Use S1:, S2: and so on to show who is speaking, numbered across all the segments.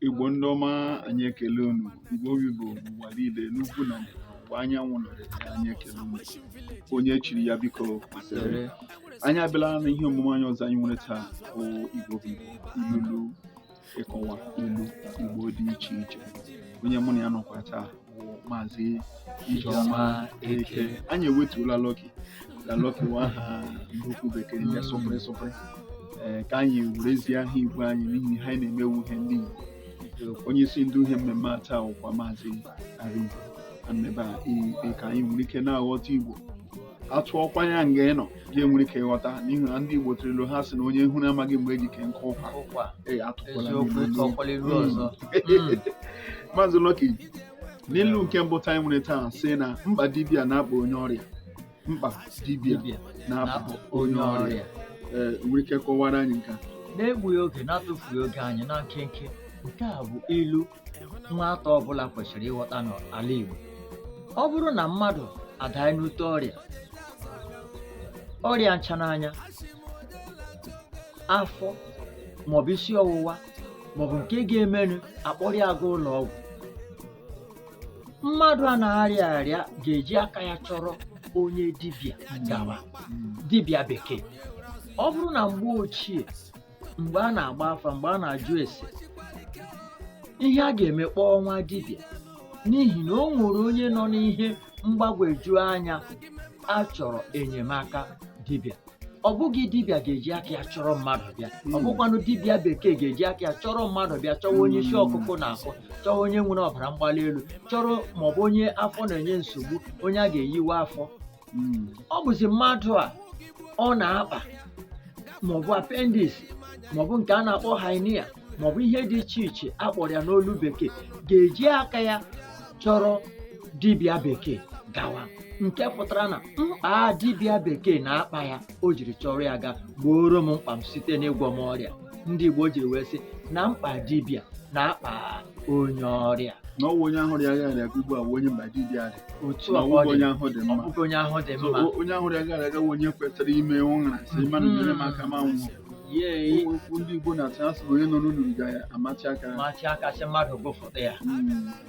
S1: Igbo ndị ọma, anyị ekele unu. Igbo Igbo n'ụwa niile, n'ugwu na ndịda, ọwụwa anyanwụ na ọdịda, anyị ekele unu. Onye chiri ya, biko zere. Anyị abịala na ihe omume anyị ọzọ anyị nwere taa bụ Igbo bụ Igbo ilulu, ịkọwa ilu Igbo dị iche iche. Onye mụ na ya nọkwa taa bụ Maazị Ijeọma Eke. Anyị ewetuola Lucky na Lucky wụ aha ndị okwu bekee ndị sụpịrị sụpịrị, ee, ka anyị werezie aha Igbo anyị, n'ihi na anyị na-emewu ihe ndị Igbo. Onye isi ndị ihe mmemme a taa wụkwa Maazị Arinze. Ebe a ikpe ka anyị nwere ike na-aghọta Igbo, atụọkwa ya nga ị nọ gị enwere ike ịghọta, n'ihi na ndị Igbo tụrụ ilu, ha sị na onye hụrụ amaghị mgbe eji kee nkụ ụkwa.
S2: Ụkwa.
S1: Ee, atụkwala
S2: eziokwu
S1: n'ilu.
S2: Ịtọkwala ilu ọzọ.
S1: Maazị Lucky, n'ilu nke mbụ taa anyị nwere taa sị na mkpa dibịa na-akpa onye ọrịa, mkpa dibịa
S2: Dibịa
S1: na-akpa onye ọrịa. Ee, nwere ike kọwara anyị nke a?
S2: Na-egbughị oge, na-atụfughị oge anyị, na nkenke, nke a bụ ilu nwata ọbụla kwesịrị ịghọta n'ala Igbo. Ọ bụrụ na mmadụ adanye n'ute ọrịa, ọrịa ncha n'anya, afọ maọbụ isi ọwụwa maọbụ nke ga-emenụ akpọrọ ya aga ụlọ ọgwụ, mmadụ a na-arịa arịa ga-eji aka ya chọrọ onye dibịa gawa, dibịa bekee. Ọ bụrụ na mgbe ochie, mgbe a na-agba afa, mgbe a na-ajụ ese, ihe a ga-eme, kpọọ nwa dibịa, n'ihi na o nwere onye nọ n'ihe mgbagwoju anya a chọrọ enyemaka dibịa. Ọ bụghị dibịa ga-eji aka ya chọrọ mmadụ bịa, ọ bụkwanụ dibịa bekee ga-eji aka ya chọrọ mmadụ bịa, chọwa onye isi ọkụkụ na-akụ, chọwa onye nwere ọbara mgbali elu, chọrọ maọbụ onye afọ na-enye nsogbu, onye a ga-eyiwe afọ. Ọ bụzi mmadụ a ọ na-akpa, maọbụ appendix, maọbụ nke a na-akpọ hernia, maọbụ ihe dị iche iche a kpọrọ ya n'olu bekee, ga-eji aka ya chọrọ dibịa bekee gawa, nke pụtara na mkpa dibịa bekee na-akpa ya, o jiri chọrọ ya ga gbooro m mkpa m site n'ịgwọ m ọrịa. Ndị Igbo jiri wee sị na mkpa dibịa na-akpa onye ọrịa.
S1: Na ọwụ onye ahụ rịa arịa ugbu a bụ onye mkpa dibịa dị.
S2: Otu
S1: na
S2: a
S1: ọ
S2: ka ọ
S1: bụghị
S2: dị.
S1: Onye ahụ dị
S2: Ọ
S1: mma.
S2: bụghị onye ahụ dị
S1: So,
S2: mma.
S1: onye ahụ rịa arịa gawa onye kwesịrị ime ụṅara sị mmadụ nyere m aka ma nwụọ.
S2: Yee.
S1: Okwu ndị Igbo na-asị, asị na onye nọ n'olulu ga-amachi aka.
S2: Machi aka sị mmadụ gụfụta ya.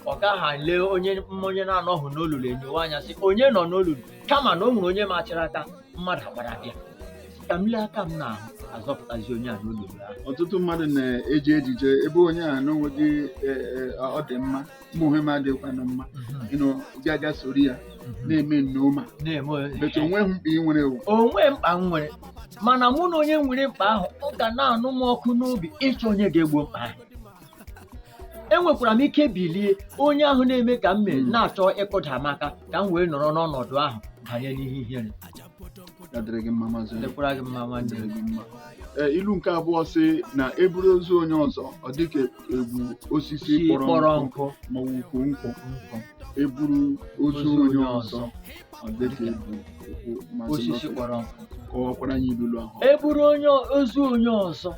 S2: Ọ gaghị ele onye na-anọghị n'olulu enyowe anya sị onye nọ n'olulu, kama na o nwere onye machiri aka, mmadụ agbara bịa ka m lee aka m n'ahụ, azọpụtazi onye a n'olulu ahụ.
S1: Ọtụtụ mmadụ na-eji ejije ebe onye a n'onweghị ọ dị mma ma onwe m adịghịkwanụ mma, ịnụ gị aga soro ya na-eme nnọọ
S2: na-eme
S1: metụ onweghị mkpa ị nwere o.
S2: Onwe mkpa m nwere, mana mụ na onye nwere mkpa ahụ, ọ ga na-anụ m ọkụ n'obi ịchọ onye ga-egbo mkpa ahụ. Enwekwara m ike bilie onye ahụ na-eme ka m mee na-achọ ịkụda m aka ka m wee nọrọ n'ọnọdụ ahụ banye n'ihe ihere.
S1: Ya dịrị gị mma, Maazị.
S2: Dịkwara gị mma, nwanne.
S1: Dịrị gị mma. Ee, ilu nke abụọ sị na eburu ozu onye ọzọ, ọ dịka ebu osisi
S2: si
S1: kpọrọ
S2: kpọrọ
S1: nkụ
S2: nkụ
S1: ma ọ bụ ukwu nkwụ. Eburu ozu onye ọzọ, ọ dịka ebu ukwu. Maazị
S2: osisi
S1: Lucky,
S2: kpọrọ nkụ.
S1: Kọwakwara anyị ilulu ahụ.
S2: Eburu onye ozu onye ọzọ,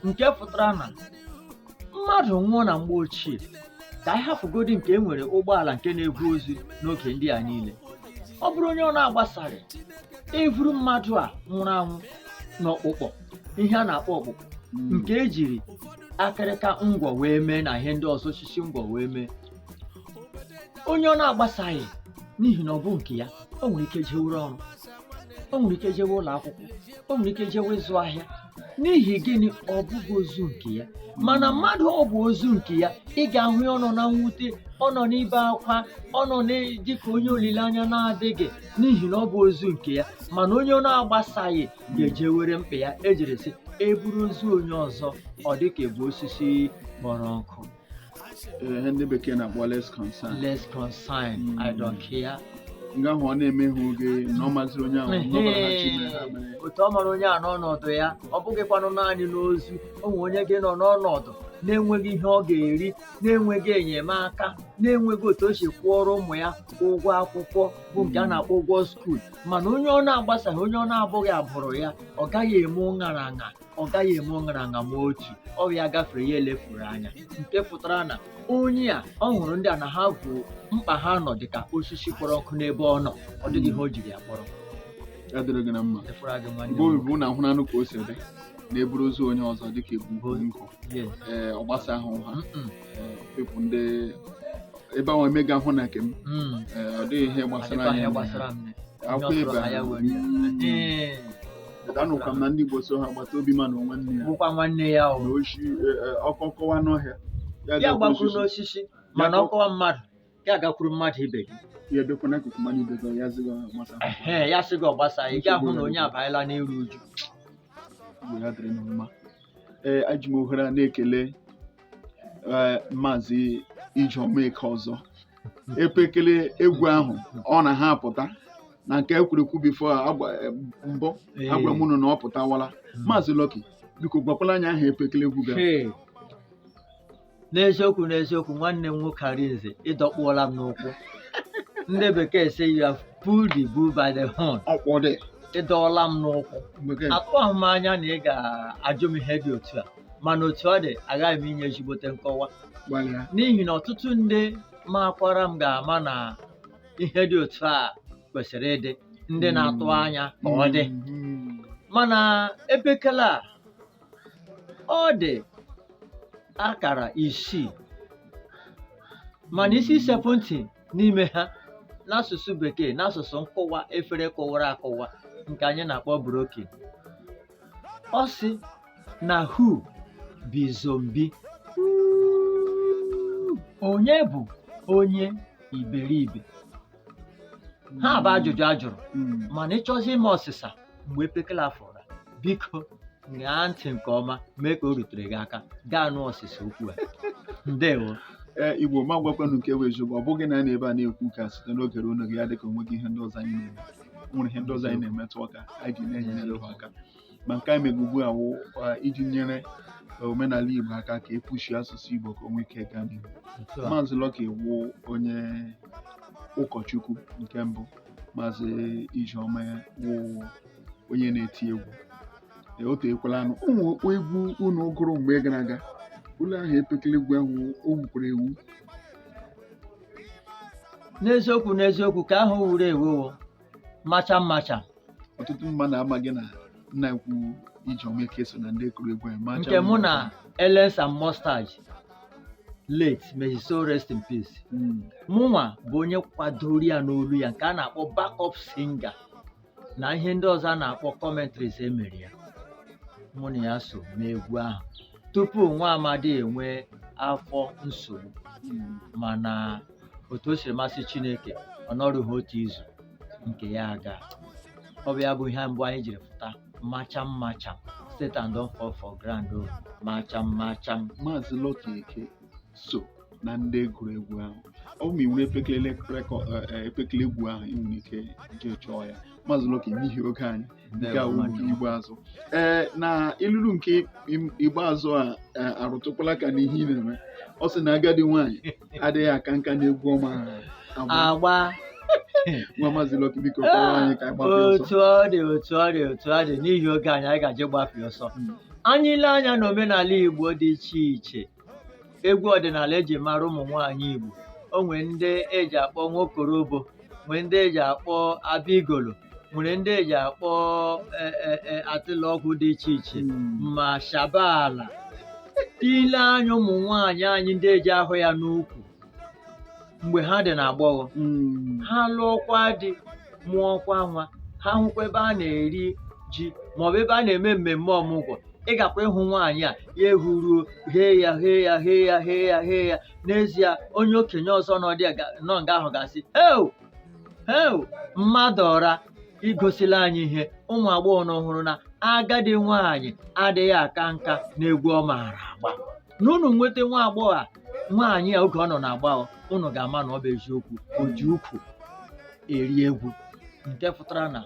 S2: nke pụtara na mmadụ nwụọ na mgbe ochie, ka anyị hafugodi nke e nwere ụgbọala nke na-ebu ozu n'oge ndị a niile, ọ bụrụ onye ọ na-agbasaghị, evuru mmadụ a nwụrụ anwụ n'ọkpụkpọ, ihe a na-akpọ ọkpụkpọ, nke ejiri akịrịka ngwọ wee mee na ihe ndị ọzọ, osisi ngwọ wee mee, onye ọ na-agbasaghị, n'ihi na ọ bụ nke ya, o nwere ike jewere ọrụ, o nwere ike jewe ụlọ akwụkwọ, o nwere ike jewe ịzụ ahịa. N'ihi gịnị? Ọ bụghị ozu nke ya. Mana mmadụ ọ bụ ozu nke ya, ị ga-ahụ ya ọ nọ na mwute, ọ nọ n'ibe akwa, ọ nọ dịka onye olileanya na-adịghị, n'ihi na ọ bụ ozu nke ya. Mana onye ọ na-agbasaghị ga-eje were mkpa ya. Ejiri sị eburu ozu onye ọzọ, ọ dịka ebu osisi kpọrọ nkụ.
S1: Ee, ihe ndị bekee na-akpọ less concern.
S2: Less concern. I don't care.
S1: Nga ahụ ọ na-emeghe oge na ọ maziri onye ahụ n'ọbara ha chi mere ha mere.
S2: Otu ọ mara onye a n'ọnọdụ ya, ọ bụghịkwanụ naanị n'ozu o nwere onye gị nọ n'ọnọdụ na-enweghị ihe ọ ga-eri, na-enweghị enyemaka, na-enweghị otu o si kwụọrọ ụmụ ya ụgwọ akwụkwọ, bụ nke a na-akpọ ụgwọ school. Mana onye ọ na-agbasaghị, onye ọ na-abụghị abụrụ ya, ọ gaghị eme ụṅara, ọ gaghị eme ụṅara ma otu ọ ya gafere ya elefuru anya, nke pụtara na onye a ọ hụrụ ndị a na ha bụ mkpa ha nọ dịka osisi kpọrọ nkụ n'ebe ọ nọ, ọ dịghị ihe o jiri ya kpọrọ.
S1: Ya dịrị gị na mma.
S2: Dịkwara gị, nwanne
S1: Igbo
S2: m.
S1: bụ na ahụ anụ ka o si dị. Na-eburu ozu onye ọzọ dịka ebu nkụ.
S2: Yes.
S1: Ee, ọ gbasahụ ha.
S2: Mm-mm.
S1: Ee, pepụ ndị ebe ahụ emega hụ na nke m. Ee, ọ dịghị ihe gbasara
S2: Adịkwa
S1: anyị
S2: ihe
S1: na
S2: gbasara m.
S1: Akwa
S2: Onye
S1: ịba.
S2: ọsọrọ ha ya were ya. Ee.
S1: Anụkwa m na ndị Igbo so ha agbata obi ma na nwanne ya
S2: Bụkwa nwanne ya o.
S1: na oshi ọkọ kọwa n'ọhịa
S2: Ya
S1: gakwuru
S2: gbakwuru
S1: osisi.
S2: n'osisi, mana ọkọwa mmadụ ya gakwuru mmadụ ibe gị.
S1: Ya bịakwa n'akụkụ mmadụ ibe gị, ya zịghị gbasa.
S2: Ehe, ya sị gị ọ gbasa, ị ga-ahụ na onye abanyela n'iru uju.
S1: Igbo ya dịrị na mma. Ee, aji m ohere a na-ekele Maazị Ijeọma Eke ọzọ. Epekele egwu ahụ ọ na ha apụta na nke ekwurekwu before mbụ agwara m unu na ọ pụtawala. Maazị Lucky, biko gwakwala anyị aha epekele egwu ga.
S2: Hey. N'eziokwu n'eziokwu, nwanne m nwoke Arinze, ịdọkpụọla m n'ụkwụ. Ndị bekee say you have pulled the bull by the horn.
S1: Ọkpọdị.
S2: Ịdọọla m n'ụkwụ.
S1: Bekee.
S2: Atụghị m anya na ị ga-ajụ m ihe dị otu a, mana otu ọ dị, agaghị m inye ezigbote nkọwa.
S1: Gbalịa.
S2: N'ihi na ọtụtụ ndị makwara m ga-ama na ihe dị otu a kwesịrị ịdị, ndị na-atụ anya ka ọ dị. Mana epekele a, ọ dị akara 6, mana isi 70 n'ime ha n'asụsụ bekee, n'asụsụ nkụwa efere kụwara akụwa nke anyị na-akpọ broken. Ọ sị na who be zombie, onye bụ onye iberibe? Ha bụ ajụjụ a jụrụ. Mana ịchọzi ime ọsịsa mgbe epekele a fụrụ, biko ṅaa ntị nke ọma, mee ka o rutere gị aka, gaa nụ ọsịsa okwu a. Ndewo.
S1: Ee, Igbo, ma gwakwanụ nke bụ eziokwu. Ọ bụghị na a na-ebe a na-ekwu ka site n'oge ruo n'oge ya dịka onwe gị ihe ndị ọzọ anyị na-eme. O nwere ihe ndị ọzọ anyị na-emetụ aka anyị ji na-enyere ndụ aka, ma nke anyị mere ugbu a wụ iji nyere omenala Igbo aka ka e pushie asụsụ Igbo ka o nwee ike gaa n'ihu. Maazị Lucky wụ onye ụkọchukwu nke mbụ. Maazị Ijeọma wụ onye na-eti egwu. Ee, o teekwala anụ ụmụ egwu unu gụrụ mgbe gara aga, ụlọ ahụ epekele egwu ahụ o wukwara ewu.
S2: N'eziokwu n'eziokwu, ka ahụ wuru ewu wo macha mmacha.
S1: Ọtụtụ mmadụ amaghị na nna ekwu Ijeọma Eke so na ndị kụrụ egwu ahụ macha.
S2: Nke mụ na Ellen and Mustache, late, may his soul rest in peace. Mụnwa bụ onye kwadoro ya n'olu ya, nke a na-akpọ backup singer, na ihe ndị ọzọ a na-akpọ commentaries emere ya. Mụ na ya so mee egwu ahụ tupu nwa amadi enwee afọ nsogbu. Mana otu o siri masị Chineke, ọ nọrụghị otu izu nke ya aga. Ọ bụ ya bụ ihe mbụ anyị jiri pụta macham macham, Satan don fall for ground o, macham macham.
S1: Maazị Lucky Eke so na ndị gụrụ egwu ahụ. Ọ bụ ma ị nwere epekele epekele egwu ahụ, ị nwere ike jee chọọ ya. Maazị Lucky, n'ihi oge anyị, nke a wụ nke ikpeazụ. Ee, na ilulu nke ikpeazụ a arụtụkwala aka n'ihe ị na-eme. Ọ sị na agadi nwaanyị adịghị aka nka n'egwu ọma agba.
S2: Agba.
S1: Nwa Maazị Lucky, biko kọrọ anyị ka anyị gbapụ ọsọ.
S2: Otu ọ dị, otu ọ dị, otu ọ dị, n'ihi oge anyị, anyị gaje gbapụ ọsọ. Anyị ile anya n'omenala Igbo dị iche iche, egwu ọdịnala eji mara ụmụ nwaanyị Igbo, o nwee ndị eji akpọ nwokorobo, nwee ndị eji akpọ abigolo, nwere ndị eji akpọ atịlọgwụ dị iche iche, ma shabala. Ile anya ụmụ nwaanyị anyị ndị eji ahụ ya n'ukwu mgbe ha dị n'agbọghọ, ha lụọkwa di, mụọkwa nwa, ha hụkwa ebe a na-eri ji maọbụ ebe a na-eme mmemme ọmụgwọ, ị gakwa ịhụ nwaanyị a ya ehuruo ghee ya, ghee ya, ghee ya, ghee ya, ghee ya. N'ezie, onye okenye ọzọ nọ dị nọ nga ahụ ga-asị, "Heu heu, mmadụ ọra igosila anyị ihe." Ụmụ agbọghọ nọ hụrụ na agadi nwaanyị adịghị aka nka n'egwu ọ maara agba. Na unu nweta nwa agbọghọ a, nwaanyị a, oge ọ nọ na-agbọghọ, unu ga-ama na ọ bụ eziokwu o ji ukwu eri egwu, nke pụtara na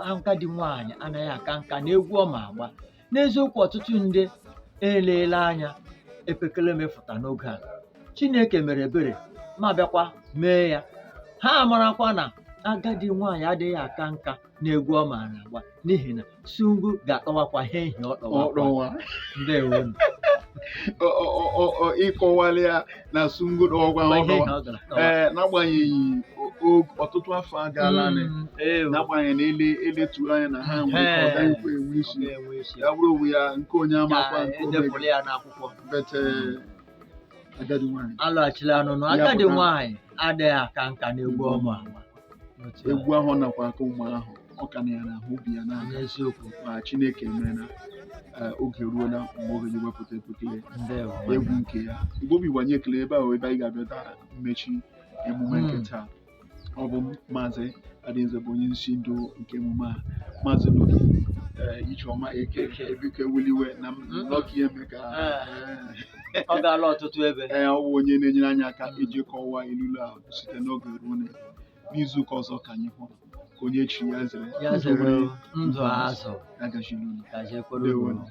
S2: agadi nwaanyị anaghị aka nka na egwu ọ ma agba. N'eziokwu, ọtụtụ ndị eleela anya epekele mefụta n'oge a. Chineke mere ebere ma bịakwa mee ya, ha marakwa na agadi nwaanyị adịghị aka nka na egwu ọ maara agba, n'ihi na sungu ga-akọwakwa ihe ehi ọ dọwakwa.
S1: Ọ dọwa.
S2: Ndewonu.
S1: Ịkọwala ya na sungodo ọgwa
S2: Mgbe ihe
S1: ọgwa.
S2: na ọ gara.
S1: Ee, n'agbanyeghị ọtụtụ afọ agaala,
S2: Ee, o.
S1: n'agbanyeghị na ele eletụrụ anya na ha nwere ike ọ gaghịkwa enwe
S2: Ọ
S1: isi.
S2: ga-enwe isi.
S1: Ya bụrụ onwe ya nke onye amakwa
S2: Ka
S1: nke omega.
S2: edepụrụ ya n'akwụkwọ.
S1: But agadi nwanyị
S2: Alọghachila anụnụ.
S1: Ya
S2: Agadi
S1: bụ na-
S2: nwaanyị adịghị aka nka n'egwu ọma. Otu a.
S1: Egwu ahụ ọ nakwa aka ụmụ ahụ, ọ ka na ya n'ahụ obi ya n'aka.
S2: N'eziokwu.
S1: Ma Chineke emela, oge ruola mgbe oge ji wepụta epekele
S2: Ndewo.
S1: egwu nke ya. Igbo bụ Igbo, anyị ekele. Ebe ahụ ebe anyị ga-abịa taa mmechi emume nke taa. Ọ bụ Maazị Adịnze bụ onye isi ndu nke emume a, Maazị Lucky, Ijeọma Eke. Biko, eweliwe na Lucky Emeka.
S2: Ọ gaala ọtụtụ ebe.
S1: Ee, ọ bụ onye na-enyere anyị aka iji kọwaa ilulu a site n'oge ruo n'izuụka ọzọ. Ka anyị hụ ka onye chi ya zere.
S2: Ya zere, ndụ azụ.
S1: Agachila unu.
S2: Gajekwere
S1: Ndewo.
S2: unu.